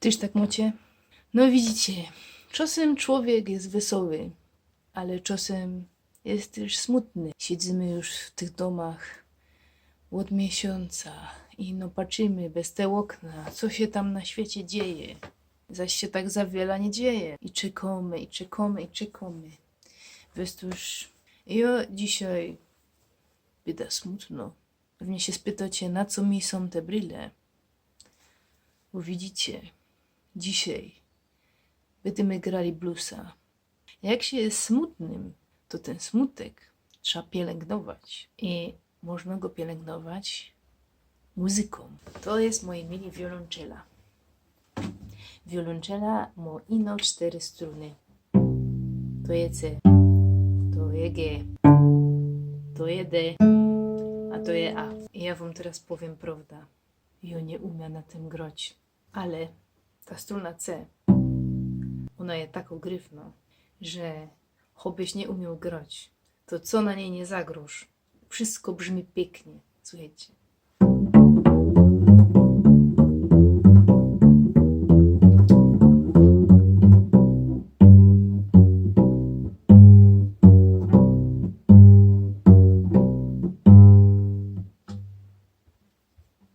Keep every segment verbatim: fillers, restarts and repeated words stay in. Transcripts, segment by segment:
Tyż tak mŏcie? No widzicie, czŏsym człowiek je wesoły, ale czŏsym je tyż smutny. Siedzymy już w tych domach ôd miesiōnca i no patrzymy bez te ôkna, co sie tam na świecie dzieje. Zaś sie tak za wiela niy dzieje. I czekōmy, i czekōmy, i czekōmy. Wiysz już, jo, dzisiej byda smutno. Pewnie sie spytŏcie, na co mi sōm te bryle. Bo widzicie, dzisiej bydymy grali bluesa. Jak sie je smutnym, to tyn smutek trzeba pielyngować. I możno go pielyngować muzykōm. To je, moji mili, wiolōnczela. Wiolōnczela mŏ ino sztyry struny. To je C, to je G, to je D, a to je A. I jo wōm teroz powiym prŏwda. Jo niy umiã na tym groć, ale ta struna C, ôna je tako gryfno, że choćbyś niy umioł groć, to co na nij niy zagrōsz, wszysko brzmi piyknie. Suchejcie.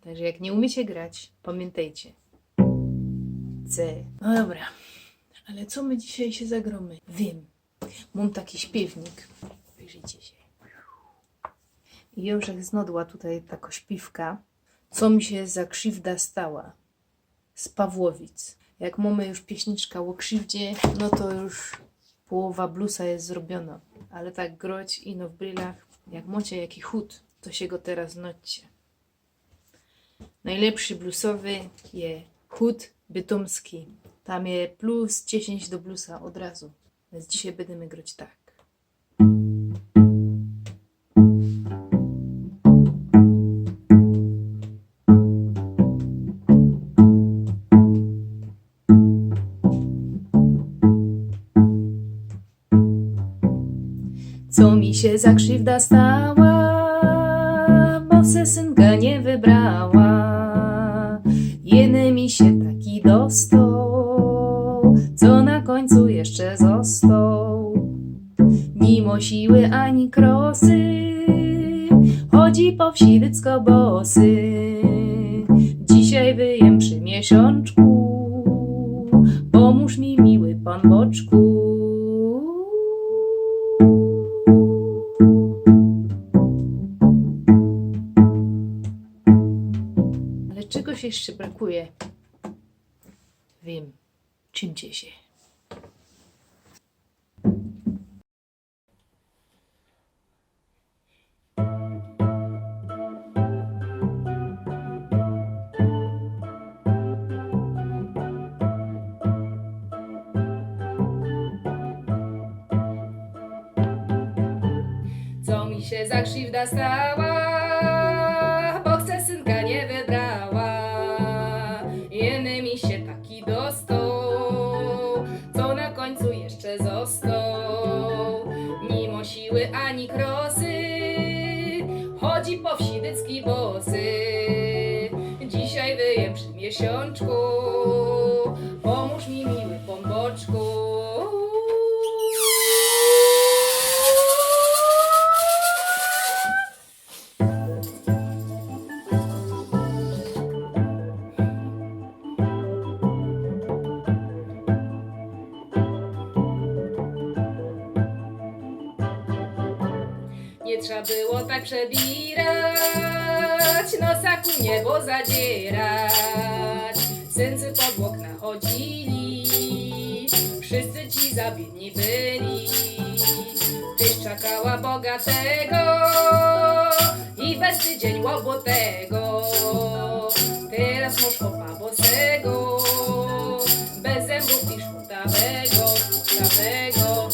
Tak że jak niy umiycie grać, pamiyntejcie. C. No dobra, ale co my dzisiej sie zagrōmy? Wiym. Mōm taki śpiywnik. Wejrzyjcie sie. I jo już jak znodła tutaj tako śpiywka. Co mi sie za krziwda stała? Z Pawłowic. Jak mōmy już pieśniczka ô krziwdzie, no to już połowa bluesa je zrobiōno. Ale tak groć ino w brylach. Jak mŏcie jaki chōd, to sie go teroz nŏcie. Nojlepszy bluesowy je chōd bytōmski. Tam je plus dziesiyńć do bluesa ôd razu. Wiync dzisiej bydymy groć tak. Co mi sie za krziwda stała, bo se synka niy wybrała. Jeny mi sie taki dostoł, co na kōńcu jeszcze zostoł. Ni mo siły ani krosy, chodzi po wsi dycko bosy. Dzisiej wyjym przi miesiōnczku, pōmōż mi, miły Pōnbōczku. Ale czegoś jeszcze brakuje. Wiym. Czymcie sie. Co mi sie za krziwda stała, bo se synka niy wybrała. Jeny mi sie taki dostoł, co na kōńcu jeszcze zostoł. Ni mo siły ani krosy, chodzi po wsi dycki bosy. Dzisiej wyjym przi miesiōnczku, pōmōż mi, miły Pōnbōczku. Niy trza było tak przebirać, nosa ku niebo zadzierać. Syncy pod ôkna chodzili, wszyscy ci za biydni byli. Tyś czekała bogatego i we tydziyń łobutego. Teroz mosz chopa bosego, bez zymōw i szmutawego, szmutawego.